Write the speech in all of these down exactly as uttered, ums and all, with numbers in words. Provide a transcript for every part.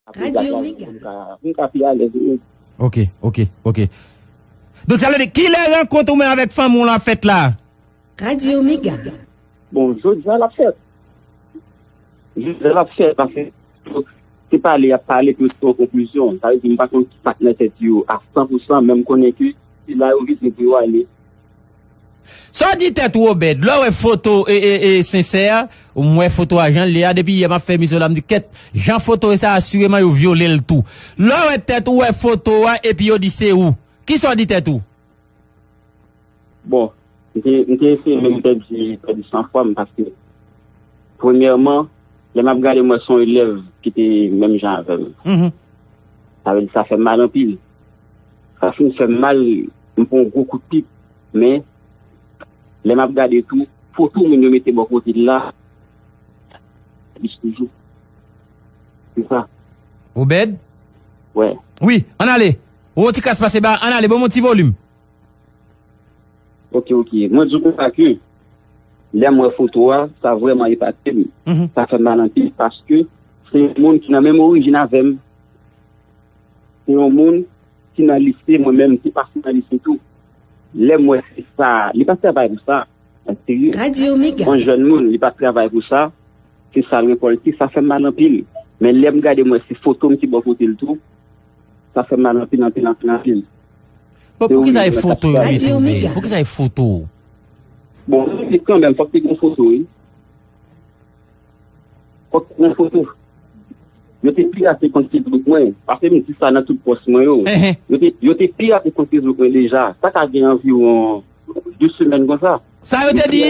Apre gad la, pou m ka, pou m ka pi alèz, wi. Ok, ok, ok. Donk, sa vle di, kilè rankont ou menm avèk fanmi w la fèt la? Radio Mega. Bon, jodi a l ap fèt. Jodi a l ap fèt, paske se pale y ap pale pou yo te yon konklizyon. Sa vle di, m pa konn ki sa k nan tèt yo a san pou san, men m konnen ke se la yo vize pou yo ale. Sa w di tèt ou, Obed, lè w wè foto e, e, e, Sensè, m wè foto a jan l ye a, depi yè m ap fè emisyon la, m di, kèt, jan foto e sa, asireman yo vyole l tou. Lè w wè tèt ou, wè foto a, epi yo di se ou. Kisa w di tèt ou? Bon, m te, m te eseye menm pèdi, pèdi san fwa m paske, premyèman, lè m ap gade, m wè se yon elèv ki te menm jan avè m. Mhm. Sa vle di, sa fè m mal anpil. Sa fin fè m mal, m pran yon gwo kout pip. Men, lè m ap gade tou, foto moun yo mete bò kote l la, plis toujou. Se sa. Obed? Wè. Wi, ann ale. Ou ti kras pase ba, ann ale, ban m yon ti volim. Ok, ok. Mwen di w konsa ke lè m wè foto a, sa vrèman epate m. Mhm. Sa fè m mal anpil paske se yon moun ki nan menm orijin avè m. Se yon moun ki nan lise, mwen menm, m te pase nan lise tou. Lè m wè se sa, li pa travay pou sa. Nan serye. Radio Mega. Yon jèn moun, li pa travay pou sa. Se sa l rekòlte, sa fè m mal anpil. Men lè m gade, m wè se foto m ki bò kote l tou. Sa fè m mal anpil, anpil, anpil, anpil. Bon, poukisa e foto yo retwouve? Poukisa e foto? Bon, se kanmenm, fòk te gen foto, wi. Fòk te gen foto. Yo te pirate kont Facebook mwen. Paske m di sa nan tout pòs mwen yo. Enhen. Yo te, yo te pirate kont Facebook mwen deja. Sa ka gen anviwon de semèn konsa. Sa yo te di?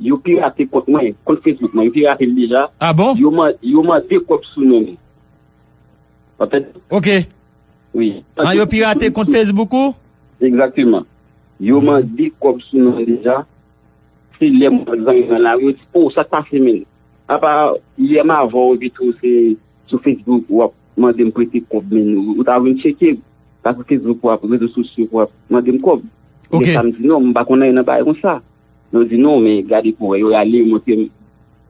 Yo pirate kont mwen, kont Facebook mwen. Yo pirate l deja. Ah bon? Yo man-, yo mande kòb sou non m. Ou konprann? Ok. Wi. Ah, yo pirate kont Facebook ou? Egzakteman. Yo mande kòb sou non deja. Se lè m wè zanmi nan lari, yo di, "O, sa k pase, menn? Apa yè m avè w, epi tou se sou Facebook w ap mande m prete kòb, menn. Ou, ou ta vin tcheke m. Sa sou Facebook w ap, rezo sosyo w ap mande m kòb." Ok. Lè sa m di, "Non, m pa konn anyen nan bagay konsa." Yo di, "Non, men gade pou wè." Yo rale, yo montre m.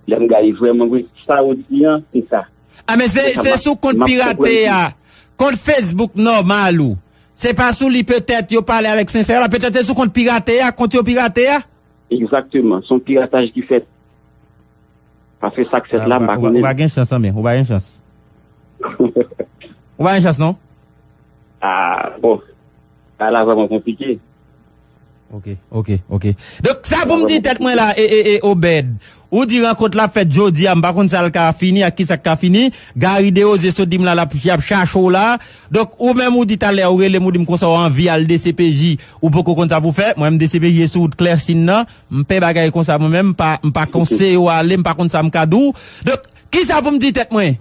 Lè m gade vrèman vre, sa yo di an, se sa. Ah, men se, se sou kont pirate a, kont Facebook nòmal ou. Se pa sou li petèt yo pale avèk Sensè la, petèt se sou kont pirate a, kont yo pirate a. Egzakteman, se yon pirataj ki fèt. Paske sa k fèt la, m pa konnen. Ou pa gen chans, anben, ou pa gen chans. Ou pa gen chans, non? Ah, bon. Sa la vrèman konplike. Ok, ok, ok. Donk, sa pou m di tèt mwen la, e, e, e, Obed. Ou di rankont la fèt jodi a, m pa konn sa l ka fini ak kisa k ka fini. Gary Desrosiers sot di m la, l ap, y ap chache w la. Donk, ou menm ou di talè, ou rele m, ou di m konsa w anvi al D C P J, ou poko konn sa pou fè. Mwen menm D C P J e sou wout Klèsin nan. M pè bagay konsa mwen menm, m pa, m pa konseye w ale, m pa konn sa m ka di w. Donk, kisa pou m di tèt mwen?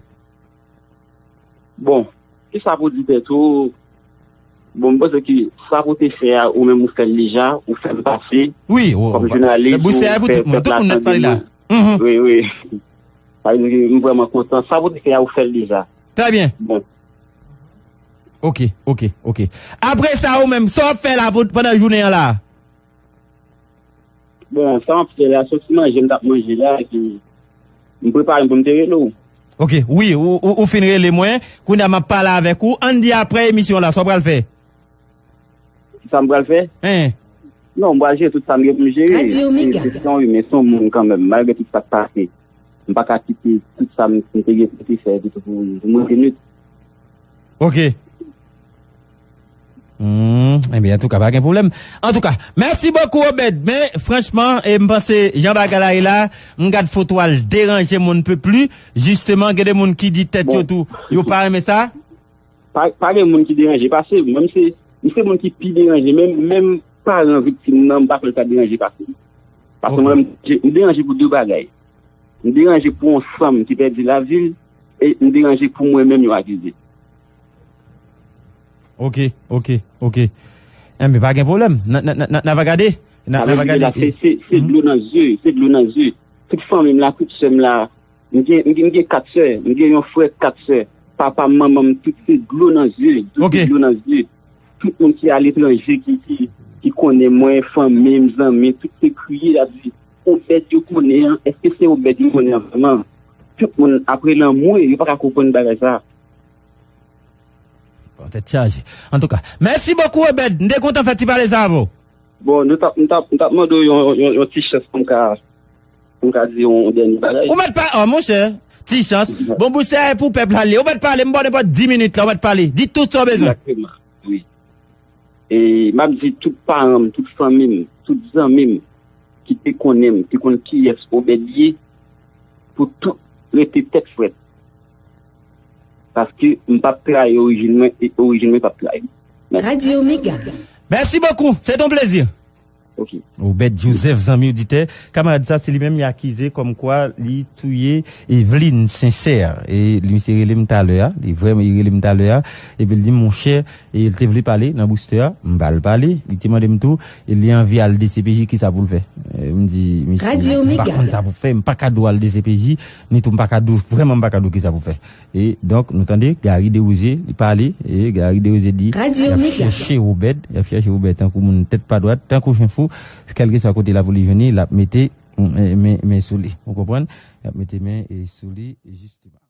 Bon, kisa pou di tèt ou? Bon, m panse ke sa pou te fè a, ou menm ou fè l deja, ou fè m pase. Wi, kòm jounalis, ou fè pèp la tande mwen. Wi, wi. Sa vle di ke m vrèman kontan. Sa pou te fè a, ou fè l deja. Trè byen. Bon. Ok, ok, ok. Apre sa, ou menm, sa w ap fè la pou, pandan jounen an la? Bon, sa m ap fè la, soti manje m t ap manje la, epi m prepare m pou m te rele w. Ok, wi, ou, ou, ou fin rele mwen, kounye a m ap pale avèk ou. Ann di apre emisyon la, sa w pral fè? Kisa m pral fè? Hein. Non, m pral jere tout sa m gen pou m jere. Se, se, se yon imen, se yon moun kanmenm, malgre tout sa k pase. M pa ka kite tout sa m, m te gen pou te fè, epi tou pou, pou mwen te nwit. Ok. Hmm, ebyen, antouka, pa gen pwoblèm. Antouka, mèsi bokou, Obed. Men, franchman, e, m panse, jan bagay la ye la, m gad foto a, l deranje m on ne peut plus. Jisteman, gen de moun ki di tèt yo tou, yo pa renmen sa. Pa, pa gen moun ki deranje pase m. Mwen, m se, m se moun ki pi deranje. Menm, menm paran viktim nan, m pa kwè l ta deranje pase m. Paske mwen, m, m deranje pou de bagay. M deranje pou yon sanm ki pèdi lavi l, e m deranje pou mwen menm yo akize. Ok, ok, ok. Enben, pa gen pwoblèm. N a, n a, n a, n a, n a va gade. N a, n a va gade. Se, se, se dlo nan zye, se dlo nan zye. Tout fanmi m la, tout sè m la, m gen, m gen, m gen kat sè, m gen yon frè, kat sè. Papa m, manman m, tout se dlo nan zye, tout se dlo nan zye. Tout moun ki aletranje, ki, ki, ki konnen mwen, fanmi m, zanmi, tout se kriye, y ap di, Obed yo konnen an, èske se Obed yo konnen an vrèman? Tout moun ap rele an mwen, yo pa ka konprann bagay sa. Tèt chaje. Antouka, mèsi bokou, Obed. M te kontan fè ti pale sa avè w. Bon, nou t ap, m t ap, m t ap mande w yon, yon, yon ti chans pou m ka, pou m ka di yon dènye bagay. Ou mèt pa, oh, monchè, ti chans. Bon, bouch se a e pou pèp la li ye. Ou mèt pale, m ba w nenpòt dis minit la, ou mèt pale. Di tout sa w bezwen. Egzakteman, wi. E m ap di tout paran m, tout fanmi m, tout zanmi m ki te konnen m, ki konn kiyès Obed ye, pou tout rete tèt frèt. Paske m p ap trayi orijin mwen, e orijin mwen p ap trayi m. Mèsi. Radyo Mega. Mèsi bokou, se ton plezi. Ok. Obed Joseph, zanmi oditè, kamarad sa, se li menm li akize kòmkwa li touye Eveline Sincère. E li, misye rele m talè a, li vrèman, li rele m talè a, epi li di, monchè, e li te vle pale nan booster a, m ba l pale, li te mande m tou, e li anvi al D C P J, kisa pou l fè? E m di, misye, m pa konn sa pou fè, m pa ka di w al D C P J, ni tou m pa ka di w, vrèman m pa ka di w kisa pou fè. E donk, nou tande, Gary Desrosiers, li pale, e Gary Desrosiers di, y ap chèche Obed, y ap chèche Obed tankou moun tèt pa dwat, tankou chen fou, kèlkeswa kote lapolis jwenn li, l ap mete, mm, men, men sou li. Ou konprann? Y ap mete men, e, sou li, jisteman.